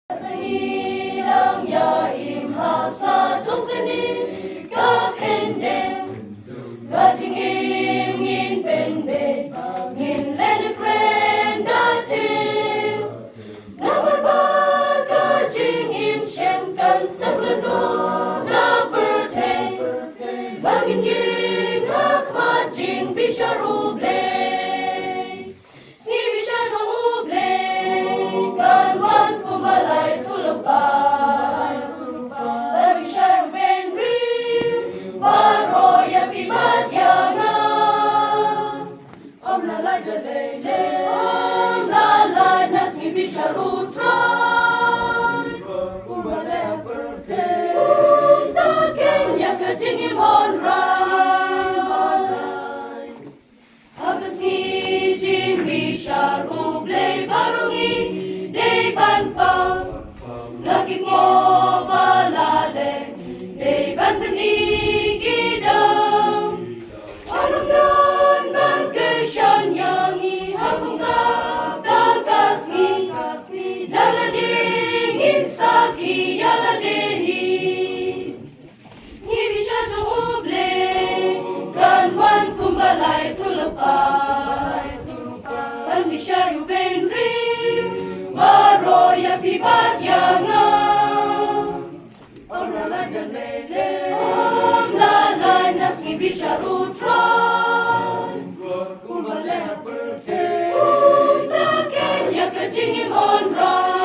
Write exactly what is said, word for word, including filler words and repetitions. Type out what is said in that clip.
Ngi dang ïa im ha sa jong kane ka khyndew, ka jingim ngin pynbeit, ngin leh na kren da tiew. Namar ba ka jingim shen kan sep lyngngoh na pyrthei, ba ngin ïeng ha khmat jingbishar U Blei. Sngi bishar jong U Blei kan wan kumba la ïathuhlypa. Ban bishar U Bynriew baroh ïa phi bad ïa nga. Ym la lait da lei lei, ym la lait na sngi bishar U Trai. Kumba la ïa pyrthei, kumta kein ïa ka jingim wanrah. Ha ka sngi jingbishar U Blei baroh ngi dei ban paw na ki kmoh ba la leh, dei ban pyni ki daw. Wat nym don ban kyrshan ïa ngi ha kum kata ka sngi, da lade ngin sakhi ïa lade hi. Sngi bishar jong U Blei kan wan kumba la ïathuhlypa. Ban bishar ïa U Bynriew baroh ïa phi bad ïa nga. Ym la lait da lei lei, ym la lait na sngi bishar U Trai. Kumba la ïa pyrthei, kumta kein ïa ka jingim wanrah.